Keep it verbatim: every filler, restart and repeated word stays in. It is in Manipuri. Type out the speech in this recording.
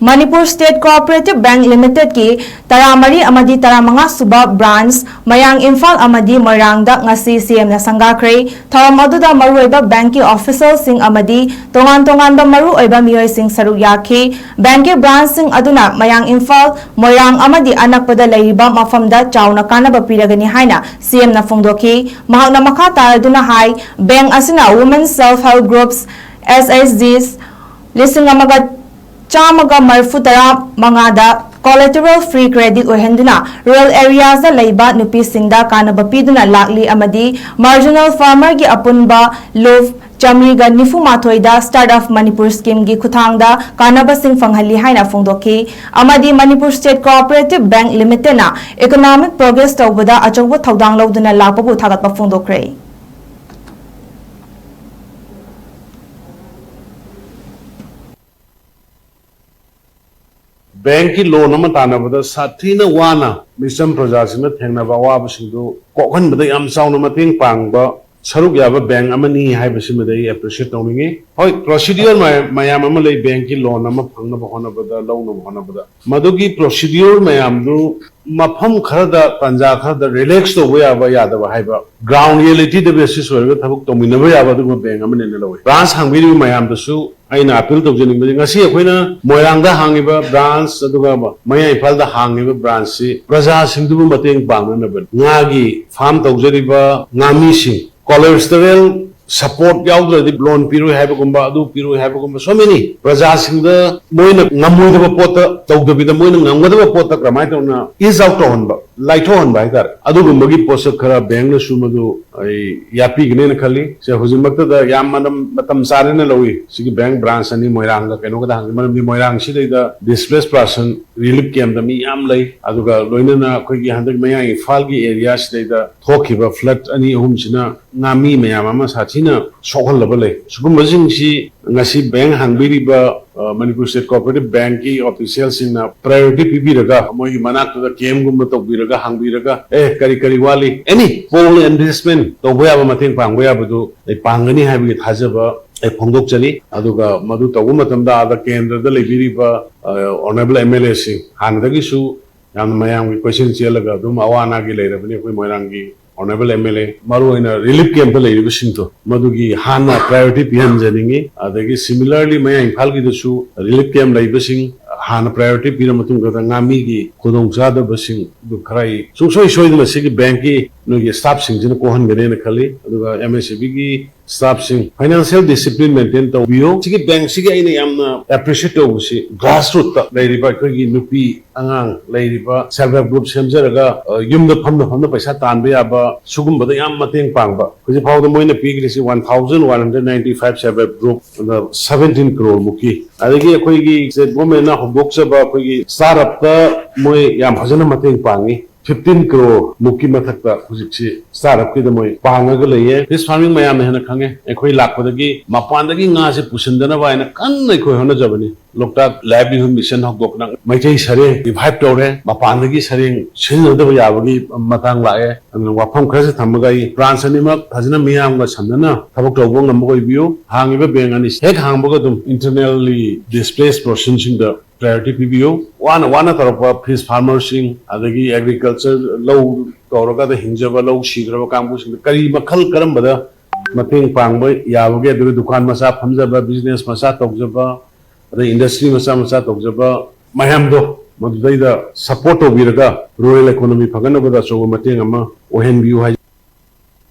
ꯃꯅꯤꯄꯨꯔ ꯁ꯭ꯇꯦꯠ ꯀꯣꯑꯣꯄꯔꯦꯇꯤꯚ ꯕꯦꯡꯛ ꯂꯤꯃꯤꯇꯦꯗꯀꯤ ꯇꯔꯥꯃꯔꯤ ꯑꯃꯗꯤ ꯇꯔꯥꯃꯉꯥ ꯁꯨꯕ ꯕ꯭ꯔꯥꯟꯆ ꯃꯌꯥꯡ ꯏꯝꯐꯥꯜ ꯑꯃꯗꯤ ꯃꯣꯏꯔꯥꯡꯗ ꯉꯁꯤ ꯁꯤꯑꯦꯝꯅ ꯁꯪꯒꯥꯈ꯭ꯔꯦ꯫ ꯊꯧꯔꯝ ꯑꯗꯨꯗ ꯃꯔꯨꯑꯣꯏꯕ ꯕꯦꯡꯛꯀꯤ ꯑꯣꯐꯤꯁꯤꯌꯦꯜꯁꯤꯡ ꯑꯃꯗꯤ ꯇꯣꯉꯥꯟ ꯇꯣꯉꯥꯟꯕ ꯃꯔꯨꯑꯣꯏꯕ ꯃꯤꯑꯣꯏꯁꯤꯡ ꯁꯔꯨꯛ ꯌꯥꯈꯤ꯫ ꯕꯦꯡꯛꯀꯤ ꯕ꯭ꯔꯥꯟꯆꯁꯤꯡ ꯑꯗꯨꯅ ꯃꯌꯥꯡ ꯏꯝꯐꯥꯜ, ꯃꯣꯏꯔꯥꯡ ꯑꯃꯗꯤ ꯑꯅꯛꯄꯗ ꯂꯩꯔꯤꯕ ꯃꯐꯝꯗ ꯆꯥꯎꯅ ꯀꯥꯟꯅꯕ ꯄꯤꯔꯒꯅꯤ ꯍꯥꯏꯅ ꯁꯤꯑꯦꯝꯅ ꯐꯣꯡꯗꯣꯛꯈꯤ꯫ ꯃꯍꯥꯛꯅ ꯃꯈꯥ ꯇꯥꯔꯗꯨꯅ ꯍꯥꯏ, ꯕꯦꯡꯛ ꯑꯁꯤꯅ Women Self Help Groups, S H Gs, ꯂꯤꯁꯤꯡ ꯑꯃꯒ ꯆꯥꯝꯃꯒ ꯃꯔꯤꯐꯨ ꯇꯔꯥ ꯃꯉꯥꯗ collateral free credit ꯑꯣꯏꯍꯟꯗꯨꯅ rural areasꯗ ꯂꯩꯕ ꯅꯨꯄꯤꯁꯤꯡꯗ ꯀꯥꯟꯅꯕ ꯄꯤꯗꯨꯅ ꯂꯥꯛꯂꯤ ꯑꯃꯗꯤ marginal farmerꯒꯤ ꯑꯄꯨꯟꯕ ꯂꯨꯞ ꯆꯥꯃꯔꯤꯒ ꯅꯤꯐꯨ ꯃꯥꯊꯣꯏꯗ Start-up Manipur Schemeꯒꯤ ꯈꯨꯠꯊꯥꯡꯗ ꯀꯥꯟꯅꯕꯁꯤꯡ ꯐꯪꯍꯜꯂꯤ ꯍꯥꯏꯅ ꯐꯣꯡꯗꯣꯛꯈꯤ ꯑꯃꯗꯤ ꯃꯅꯤꯄꯨꯔ ꯁ꯭ꯇꯦꯠ ꯀꯣꯑꯣꯄꯔꯦꯇꯤꯚ ꯕꯦꯡꯛ ꯂꯤꯃꯤꯇꯦꯗꯅ economic progress ꯇꯧꯕꯗ ꯑꯆꯧꯕ ꯊꯧꯗꯥꯡ ꯂꯧꯗꯨꯅ ꯂꯥꯛꯄꯕꯨ ꯊꯥꯒꯠꯄ ꯐꯣꯡꯗꯣꯛꯈ꯭ꯔꯦ꯫ ꯕꯦꯡꯛꯀꯤ ꯂꯣꯟ ꯑꯃ ꯇꯥꯟꯅꯕꯗ ꯁꯥꯊꯤꯅ ꯋꯥꯅ ꯃꯤꯆꯝ ꯄ꯭ꯔꯖꯥꯁꯤꯡꯅ ꯊꯦꯡꯅꯕ ꯑꯋꯥꯕꯁꯤꯡꯗꯨ ꯀꯣꯛꯍꯟꯕꯗ ꯌꯥꯝ ꯆꯥꯎꯅ ꯃꯇꯦꯡ ꯄꯥꯡꯕ ꯁꯔꯨꯛ ꯌꯥꯕ ꯕꯦꯡꯛ ꯑꯃꯅꯤ ꯍꯥꯏꯕꯁꯤꯃꯗꯤ ꯑꯩ appreciate ꯇꯧꯅꯤꯡꯉꯤ꯫ ꯍꯣꯏ, procedure ꯃꯌꯥꯝ ꯑꯃ ꯂꯩ ꯕꯦꯡꯛꯀꯤ ꯂꯣꯟ ꯑꯃ ꯐꯪꯅꯕ ꯍꯣꯠꯅꯕꯗ, ꯂꯧꯅꯕ ꯍꯣꯠꯅꯕꯗ꯫ ꯃꯗꯨꯒꯤ procedure ꯃꯌꯥꯝꯗꯨ ꯃꯐꯝ ꯈꯔꯗ, ꯇꯥꯟꯖꯥ ꯈꯔꯗ relax ꯇꯧꯕ ꯌꯥꯕ ꯌꯥꯗꯕ ꯍꯥꯏꯕ, ground realityꯗ basis ꯑꯣꯏꯔꯒ ꯊꯕꯛ ꯇꯧꯃꯤꯟꯅꯕ ꯌꯥꯕ ꯑꯗꯨꯒꯨꯝꯕ ꯕꯦꯡꯛ ꯑꯃꯅꯦꯅ ꯂꯧꯏ꯫ ꯕ꯭ꯔꯥꯟꯆ ꯍꯥꯡꯕꯤꯔꯤꯕ ꯃꯌꯥꯝꯗꯁꯨ ꯑꯩꯅ appeal ꯇꯧꯖꯅꯤꯡꯕꯗꯤ, ꯉꯁꯤ ꯑꯩꯈꯣꯏꯅ ꯃꯣꯏꯔꯥꯡꯗ ꯍꯥꯡꯉꯤꯕ ꯕ꯭ꯔꯥꯟꯆ ꯑꯗꯨꯒ ꯃꯌꯥꯡ ꯏꯝꯐꯥꯜꯗ ꯍꯥꯡꯉꯤꯕ ꯕ꯭ꯔꯥꯟꯆꯁꯤ ꯄ꯭ꯔꯖꯥꯁꯤꯡꯗꯨꯕꯨ ꯃꯇꯦꯡ ꯄꯥꯡꯅꯅꯕꯅꯤ꯫ ꯉꯥꯒꯤ farm ꯇꯧꯖꯔꯤꯕ ꯉꯥꯃꯤꯁꯤꯡ, collateral support ꯌꯥꯎꯗ꯭ꯔꯗꯤ ꯂꯣꯟ ꯄꯤꯔꯣꯏ ꯍꯥꯏꯕꯒꯨꯝꯕ, ꯑꯗꯨ ꯄꯤꯔꯣꯏ ꯍꯥꯏꯕꯒꯨꯝꯕ, so many ꯄ꯭ꯔꯖꯥꯁꯤꯡꯗ ꯃꯣꯏꯅ ꯉꯝꯃꯣꯏꯗꯕ ꯄꯣꯠꯇ ꯇꯧꯗꯕꯤꯗ, ꯃꯣꯏꯅ ꯉꯝꯒꯗꯕ ꯄꯣꯠꯇ ꯀꯔꯝꯍꯥꯏꯅ ꯇꯧꯅ ease out ꯇꯧꯍꯟꯕ, ꯂꯥꯏꯊꯣꯛꯍꯟꯕ ꯍꯥꯏꯇꯥꯔꯦ, ꯑꯗꯨꯒꯨꯝꯕꯒꯤ ꯄꯣꯠꯁꯛ ꯈꯔ ꯕꯦꯡꯛꯅꯁꯨ ꯃꯗꯨ ꯑꯩ ꯌꯥꯠꯄꯤꯒꯅꯦꯅ ꯈꯜꯂꯤ꯫ ꯁꯦ, ꯍꯧꯖꯤꯛꯃꯛꯇꯗ ꯌꯥꯝ ꯃꯇꯝ, ꯃꯇꯝ ꯆꯥꯔꯦꯅ ꯂꯧꯏ꯫ ꯁꯤꯒꯤ ꯕꯦꯡꯛ ꯕ꯭ꯔꯥꯟꯆ ꯑꯅꯤ ꯃꯣꯏꯔꯥꯡꯒ ꯀꯩꯅꯣꯒꯗ ꯍꯥꯡꯉꯤ꯫ ꯃꯔꯝꯗꯤ ꯃꯣꯏꯔꯥꯡꯁꯤꯗꯩꯗ displaced person relief campꯇ ꯃꯤ ꯌꯥꯝ ꯂꯩ꯫ ꯑꯗꯨꯒ ꯂꯣꯏꯅꯅ ꯑꯩꯈꯣꯏꯒꯤ ꯍꯟꯗꯛ ꯃꯌꯥꯡ ꯏꯝꯐꯥꯜꯒꯤ area ꯁꯤꯗꯩꯗ ꯊꯣꯛꯈꯤꯕ flood ꯑꯅꯤ ꯑꯍꯨꯝꯁꯤꯅ ꯉꯥꯃꯤ ꯃꯌꯥꯝ ꯑꯃ ꯁꯥꯊꯤꯅ ꯁꯣꯛꯍꯜꯂꯕ ꯂꯩ꯫ ꯁꯤꯒꯨꯝꯕꯁꯤꯡꯁꯤ ꯉꯁꯤ ꯕꯦꯡꯛ ꯍꯥꯡꯕꯤꯔꯤꯕ, ꯑ, ꯃꯅꯤꯄꯨꯔ ꯁ꯭ꯇꯦꯠ ꯀꯣꯑꯣꯄꯔꯦꯇꯤꯚ ꯕꯦꯡꯛꯀꯤ officialꯁꯤꯡꯅ priority ꯄꯤꯕꯤꯔꯒ, ꯃꯣꯏꯒꯤ ꯃꯅꯥꯛꯇꯨꯗ campꯒꯨꯝꯕ ꯇꯧꯕꯤꯔꯒ, ꯍꯥꯡꯕꯤꯔꯒ, "ꯑꯦ, ꯀꯔꯤ ꯀꯔꯤ ꯋꯥꯠꯂꯤ?" Any small investment ꯇꯧꯕ ꯌꯥꯕ, ꯃꯇꯦꯡ ꯄꯥꯡꯕ ꯌꯥꯕꯗꯨ ꯑꯩ ꯄꯥꯡꯒꯅꯤ ꯍꯥꯏꯕꯒꯤ ꯊꯥꯖꯕ ꯑꯩ ꯐꯣꯡꯗꯣꯛꯆꯔꯤ꯫ ꯑꯗꯨꯒ ꯃꯗꯨ ꯇꯧꯕ ꯃꯇꯝꯗ ꯑꯥꯗ ꯀꯦꯟꯗ꯭ꯔꯗ ꯂꯩꯕꯤꯔꯤꯕ, ꯑ, honourable M L A ꯁꯤꯡ, ꯍꯥꯟꯅꯗꯒꯤꯁꯨ ꯌꯥꯝꯅ ꯃꯌꯥꯝꯒꯤ ꯀꯣꯏꯆꯦꯜ ꯆꯦꯜꯂꯒ ꯑꯗꯨꯝ ꯑꯋꯥ ꯑꯅꯥꯒꯤ ꯂꯩꯔꯕꯅꯤ ꯑꯩꯈꯣꯏ ꯃꯣꯏꯔꯥꯡꯒꯤ honourable M L A, ꯃꯔꯨꯑꯣꯏꯅ relief camp ꯇ ꯂꯩꯔꯤꯕꯁꯤꯡꯗꯣ, ꯃꯗꯨꯒꯤ ꯍꯥꯟꯅ priority ꯄꯤꯍꯟꯖꯅꯤꯡꯉꯤ꯫ ꯑꯗꯒꯤ similarly ꯃꯌꯥꯡ ꯏꯝꯐꯥꯜꯒꯤꯗꯁꯨ relief camp ꯂꯩꯕꯁꯤꯡ ꯍꯥꯟꯅ priority ꯄꯤꯔ ꯃꯇꯨꯡꯗ ꯉꯥꯃꯤꯒꯤ ꯈꯨꯗꯣꯡꯆꯥꯗꯕꯁꯤꯡ ꯑꯗꯨ ꯈꯔ ꯑꯩ ꯁꯨꯡꯁꯣꯏ ꯁꯣꯏꯗꯅ ꯁꯤꯒꯤ bank ꯀꯤ ꯅꯣꯏꯒꯤ staff ꯁꯤꯡꯁꯤꯅ ꯀꯣꯛꯍꯟꯒꯅꯦꯅ ꯈꯜꯂꯤ꯫ ꯑꯗꯨꯒ M S A B ꯒꯤ staff ꯁꯤꯡ financial discipline maintain ꯇꯧꯕꯤꯌꯨ꯫ ꯁꯤꯒꯤ bank ꯁꯤꯒꯤ ꯑꯩꯅ ꯌꯥꯝꯅ appreciate ꯇꯧꯕꯁꯤ grassroot ꯇ ꯂꯩꯔꯤꯕ ꯑꯩꯈꯣꯏꯒꯤ ꯅꯨꯄꯤ ꯑꯉꯥꯡ ꯂꯩꯔꯤꯕ self help group ꯁꯦꯝꯖꯔꯒ, ꯑ, ꯌꯨꯝꯗ ꯐꯝꯅ ꯐꯝꯅ ꯄꯩꯁꯥ ꯇꯥꯟꯕ ꯌꯥꯕ ꯁꯤꯒꯨꯝꯕꯗ ꯌꯥꯝ ꯃꯇꯦꯡ ꯄꯥꯡꯕ꯫ ꯍꯧꯖꯤꯛ ꯐꯥꯎꯕꯗ ꯃꯣꯏꯅ ꯄꯤꯈ꯭ꯔꯤꯁꯤ one thousand one hundred ninety five self help group ꯑꯗ seventeen crore ꯃꯨꯛꯀꯤ꯫ ꯑꯗꯒꯤ ꯑꯩꯈꯣꯏꯒꯤ state government ꯅ ꯍꯧꯗꯣꯛꯆꯕ ꯑꯩꯈꯣꯏꯒꯤ startup ꯇ ꯃꯣꯏ ꯌꯥꯝ ꯐꯖꯅ ꯃꯇꯦꯡ ꯄꯥꯡꯉꯤ꯫ Fifteen crore ꯃꯨꯛꯀꯤ ꯃꯊꯛꯇ ꯍꯧꯖꯤꯛꯁꯤ startup ꯀꯤꯗ ꯃꯣꯏ ꯄꯥꯡꯉꯒ ꯂꯩꯌꯦ꯫ Fish farming ꯃꯌꯥꯝꯅ ꯍꯦꯟꯅ ꯈꯪꯉꯦ꯫ ꯑꯩꯈꯣꯏ ꯂꯥꯛꯄꯗꯒꯤ ꯃꯄꯥꯟꯗꯒꯤ ꯉꯥꯁꯦ ꯄꯨꯁꯤꯟꯗꯅꯕ ꯍꯥꯏꯅ ꯀꯟꯅ ꯑꯩꯈꯣꯏ ꯍꯣꯠꯅꯖꯕꯅꯤ꯫ ꯂꯣꯛꯇꯥꯛ livelihood mission ꯍꯧꯗꯣꯛꯇꯅ ꯃꯩꯇꯩ ꯁꯔꯦꯡ revive ꯇꯧꯔꯦ꯫ ꯃꯄꯥꯟꯗꯒꯤ ꯁꯔꯦꯡ ꯁꯤꯖꯤꯟꯅꯗꯕ ꯌꯥꯕꯒꯤ ꯃꯇꯥꯡ ꯂꯥꯛꯑꯦ꯫ ꯑꯗꯨꯅ ꯋꯥꯐꯝ ꯈꯔꯁꯦ ꯊꯝꯃꯒ ꯑꯩ branch ꯑꯅꯤꯃꯛ ꯐꯖꯅ ꯃꯤꯌꯥꯝꯒ ꯁꯝꯅꯅ ꯊꯕꯛ ꯇꯧꯕ ꯉꯝꯕ ꯑꯣꯏꯕꯤꯌꯨ꯫ ꯍꯥꯡꯉꯤꯕ bank ꯑꯅꯤ ꯍꯦꯛ ꯍꯥꯡꯕꯒ ꯑꯗꯨꯝ internally displaced person ꯁꯤꯡꯗ priority ꯄꯤꯕꯤꯌꯨ꯫ ꯋꯥꯅ ꯋꯥꯅ ꯇꯧꯔꯛꯄ fish farmer ꯁꯤꯡ, ꯑꯗꯒꯤ agriculture, ꯂꯧ ꯇꯧꯔꯒ ꯑꯗ ꯍꯤꯡꯖꯕ, ꯂꯧ ꯁꯤꯈ꯭ꯔꯕ ꯀꯥꯡꯕꯨꯁꯤꯡꯗ ꯀꯔꯤ ꯃꯈꯜ ꯀꯔꯝꯕꯗ ꯃꯇꯦꯡ ꯄꯥꯡꯕ ꯌꯥꯕꯒꯦ, ꯑꯗꯨꯒ ꯗꯨꯀꯥꯟ ꯃꯆꯥ ꯐꯝꯖꯕ, business ꯃꯆꯥ ꯇꯧꯖꯕ, ꯑꯗꯩ industry ꯃꯆꯥ ꯃꯆꯥ ꯇꯧꯖꯕ ꯃꯌꯥꯝꯗꯣ ꯃꯗꯨꯗꯩꯗ support ꯇꯧꯕꯤꯔꯒ rural economy ꯐꯒꯠꯅꯕꯗ ꯑꯆꯧꯕ ꯃꯇꯦꯡ ꯑꯃ ꯑꯣꯏꯍꯟꯕꯤꯌꯨ ꯍꯥꯏ꯫